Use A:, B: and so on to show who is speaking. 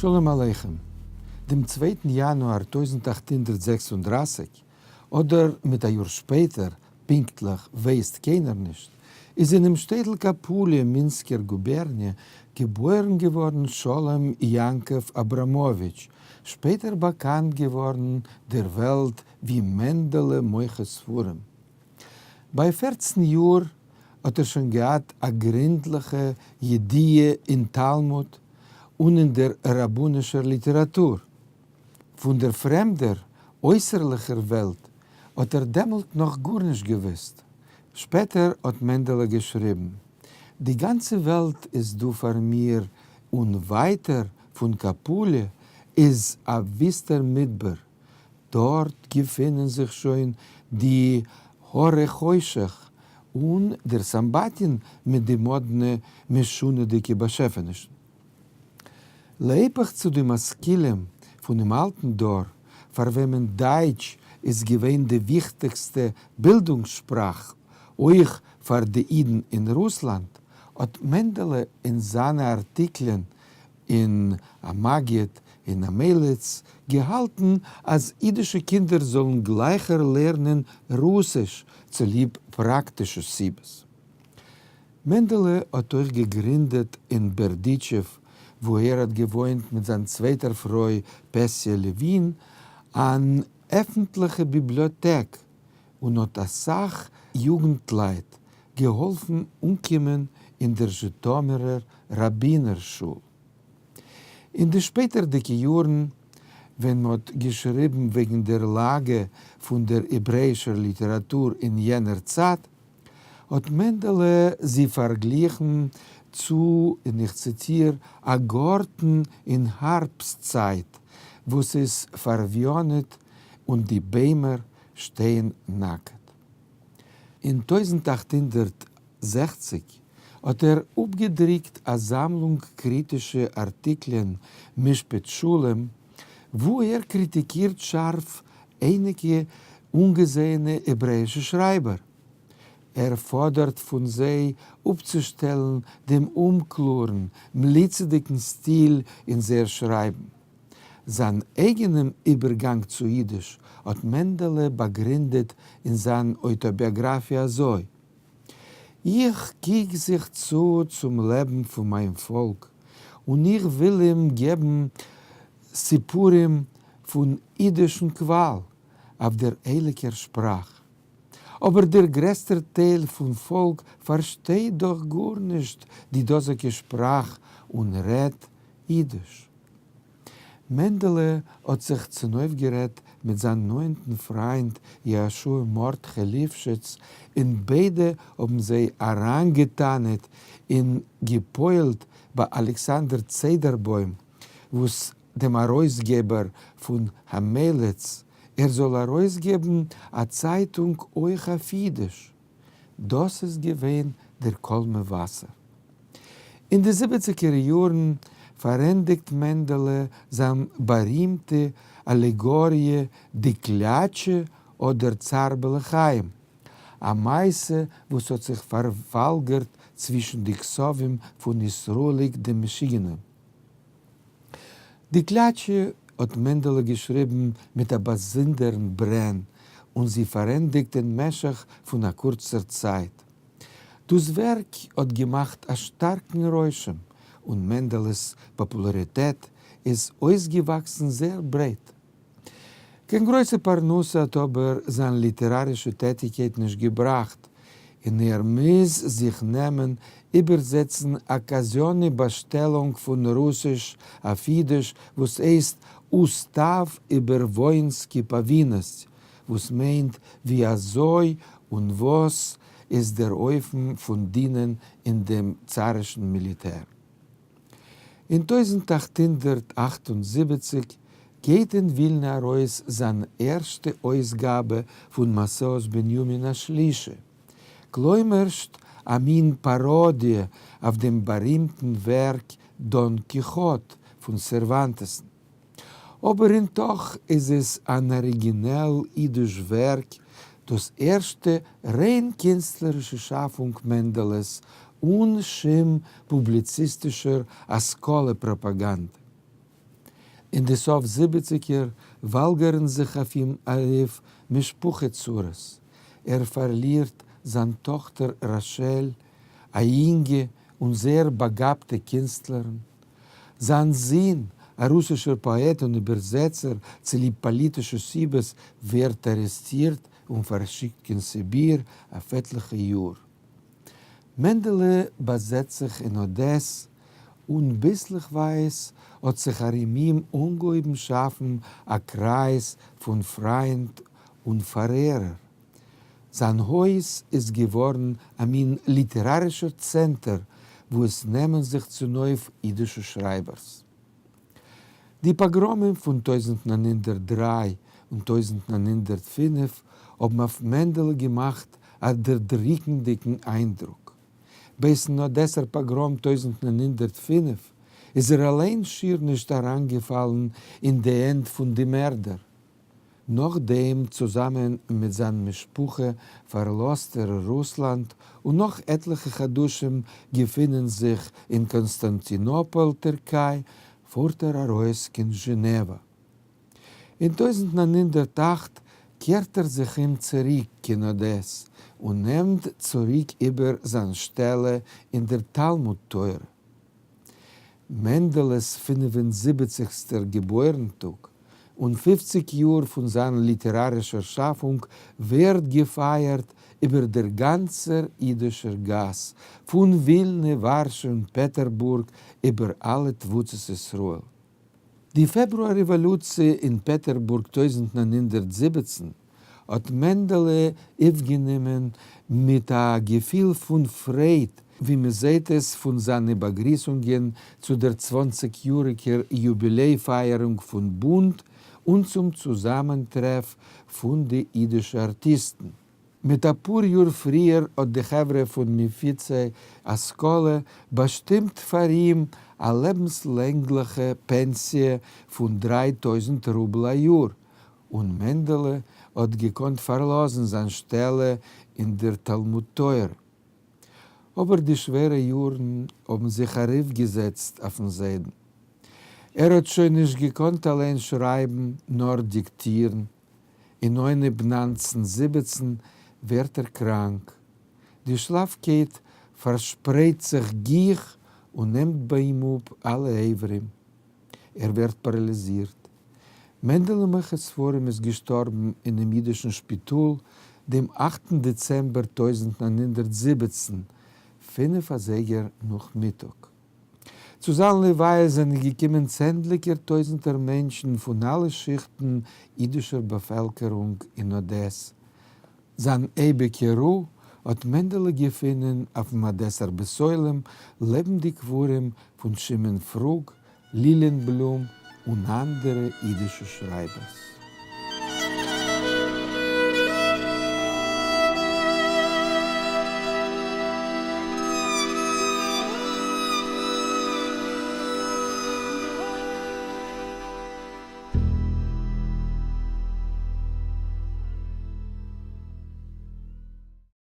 A: שלום עליכם. דעם צווייטן יאנואר 1836, אדער מיט א יאר שפעטער, פונקטליך ווייסט קיינער נישט, איז אינעם שטעטל קאפוליע, מינסקער גובערניע, געבוירן געווארן שלום יעקב אבראמאוויטש, שפעטער באקאנט געווארן דער וועלט ווי מענדעלע מוכר ספרים. ביי 14 יאר האט ער שוין געהאט א גרינטליכע ידיעה אין תלמוד און אין דער רבנישער ליטעראטור. פון דער פרעמדער אויסערליכער וועלט האט ער דעמאלט נאך גארנישט געוואוסט. שפעטער האט מענדעלע געשריבן, די גאנצע וועלט איז דא פאר מיר און ווייטער פון קאפוליע איז א וויסטער מדבר, דארט געפינען זיך שוין די הרי חושך און דער סמבטיון מיט די מאדנע משונה'דיגע באשעפענישן. להיפך צו די משכילים פונעם אלטן דור, פאר וועמען דייטש איז געווען די וויכטיגסטע בילדונגס שפראך אויך פאר די אידן אין רוסלאנד, האט מענדעלע אין זיינע ארטיקלען אין המגיד און המליץ געהאלטן אז אידישע קינדער זאלן גלייכער לערנען רוסיש צוליב פראקטישע סיבות. מענדעלע האט אויך געגרינדעט אין בערדיטשעוו וואו ער האט געוואוינט מיט זיין צווייטער פרוי פעסיע לעווין אן עפנטליכע ביבליאטעק און האט אסאך יוגנטלייט געהאלפן אנקומען אין דער זשיטאמירער ראבינער שול. אין די שפעטערדיגע יארן ווען מ'האט געשריבן וועגן דער לאגע פון דער העברעאישער ליטעראטור אין יענער צייט, האט מענדעלע זי פארגליכן צו, און איך ציטיר, א גארטן אין הארבסט צייט וואס איז פארוויאנעט און די ביימער שטייען נאקעט. אין 1860 האט ער אפגעדרוקט א זאמלונג קריטישע ארטיקלען משפט שלום, וואו ער קריטיקירט שארף אייניגע אנגעזעענע העברעאישע שרייבער. ער פאדערט פון זיי אפצושטעלן דעם אומקלארן, מליצה'דיגן סטיל אין זייער שרייבן. זיין אייגענעם איבערגאנג צו אידיש האט מענדעלע באגרינדעט אין זיין אויטאביאגראפיע אזוי, איך קוק זיך צו צום לעבן פון מיין פאלק, און איך וויל אים געבן סיפורים פון אידישן קוואל אויף דער הייליגער שפראך. אבער דער גרעסטער טייל פון פאלק פארשטייט דאך גארנישט די דאזיגע שפראך און רעדט אידיש. מענדעלע האט זיך צונויפגערעדט מיט זיין נאענטן פריינד יהושע מרדכי ליפשיץ און ביידע האבן זיי אריינגעטענה'ט און גע'פועל'ט ביי אלכסנדר צעדערבוים וואס דעם ארויסגעבער פון המליץ ער זאל ארויסגעבן א צייטונג אויך אויף אידיש. דאס איז געווען דער קול מבשר. אין די זיבעציגער יארן פארענדיגט מענדעלע זיין בארימטע אלעגאריע די קליאטשע אדער צער בעלי חיים, א מעשה וואס האט זיך פארוואלגערט צווישן די כתבים פון ישראליק דעם משוגענעם. די קליאטשע האט מענדעלע געשריבן מיט א באזונדערן ברען און זי פארענדיגט אין משך פון א קורצער צייט. דאס ווערק האט געמאכט א שטארקן רושם און מענדעלע'ס פאפולאריטעט איז אויסגעוואקסן זייער ברייט. קיין גרויסע פרנסה האט אבער זיין ליטערארישע טעטיקייט נישט געבראכט, און ער מוז זיך נעמען איבערזעצן א קאזיאנע באשטעלונג פון רוסיש אויף אידיש וואס הייסט אוסטאוו איבער וואינסקי פאווינעסט, וואס מיינט ווי אזוי און וואס איז דער אופן פון דינען אין דעם צארישן מיליטער. אין 1878 גייט אין ווילנע ארויס זיין ערשטע אויסגאבע פון מסעות בנימין השלישי, כלומר'שט א מין פאראדיע אויף דעם בארימטן ווערק דאן קיכאט פון סערוואנטעסן. אבער אין תוך איז עס אן אריגינעל אידיש ווערק, דאס ערשטע ריין קינסטלערישע שאפונג מענדעלעס אן שום פובליציסטישער השכלה פראפאגאנדע. אין די סוף זיבעציגער וואלגערן זיך אויף אים ארויף משפחה צרות, ער פארלירט זיין טאכטער רחל, א יונגע און זייער באגאבטע קינסטלערין, זיין זון, א רוסישער פאעט און איבערזעצער, צוליב פאליטישע סיבות ווערט ארעסטירט און פארשיקט קיין סיביר אויף עטליכע יאר. מענדעלע באזעצט זיך אין אדעס, און ביסלעכווייז האט זיך ארום אים אנגעהויבן שאפן א קרייז פון פריינט און פארערער. זיין הויז איז געווארן א מין ליטערארישער צענטער וואו עס נעמען זיך צונויף אידישע שרייבערס. די פאגראמען פון 1903 און 1905 האבן אויף מענדעלע געמאכט א דערדריקנדיקן איינדרוק. בעת'ן אדעסער פאגראם 1905 איז ער אליין שיר נישט אריינגעפאלן אין די הענט פון די מערדער. נאכדעם צוזאמען מיט זיין משפחה פארלאזט ער רוסלאנד און נאך עטליכע חדשים געפינען זיך אין קאנסטאנטינאפאל טערקיי פארט ער ארויס קיין זשענעווא. אין 1908 קערט ער זיך אום צוריק קיין אדעס און נעמט צוריק איבער זיין שטעלע אין דער תלמוד תורה. מענדעלע'ס פינף און זיבעציגסטער געבוירן-טאג און 50 יאר פון זיין ליטערארישער שאפונג ווערט געפייערט איבער דער גאנצער אידישער גאס, פון ווילנע, ווארשע און פעטערבורג איבער אלע תפוצות ישראל. די פעברואר רעוואלוציע אין פעטערבורג 1917 האט מענדעלע אויפגענומען מיט א געפיל פון פרייד, ווי מען זעט עס פון זיינע באגריסונגען צו דער 20 יאריגער יוביליי פייערונג פון בונד און צום צוזאמענטרעף פון די אידישע ארטיסטן. מיט א פאר יאר פריער האט די חברה פון מפיצי השכלה באשטימט פאר אים א לעבנסלענגליכע פענסיע פון 3000 רובל א יאר, און מענדעלע האט געקאנט פארלאזן זיין שטעלע אין דער תלמוד תורה. אבער די שווערע יארן האבן זיך ארויפגעזעצט אויפן זיידן. ער האט שוין נישט געקאנט אליין שרייבן נאר דיקטירן. אין אנהייב 1917 ווערט ער קראנק. די שלאפקייט פארשפרייט זיך גיך און נעמט ביי אים אפ אלע אברים. ער ווערט פאראליזירט. מענדעלע מוכר ספרים איז געשטארבן אינעם אידישן שפיטאל דעם אכטן דעצעמבער 1917, פינף אזייגער נאכמיטאג. צו זיין לוויה זענען געקומען צענדליגער טויזנטער מענטשן פון אלע שיכטן אידישער באפעלקערונג אין אדעס. זיין אייביגע רו האט מענדעלע געפונען אויפן אדעסער בית עולם לעבן די קברים פון שמעון פרוג, לילינבלום און אנדערע אידישע שרייבערס.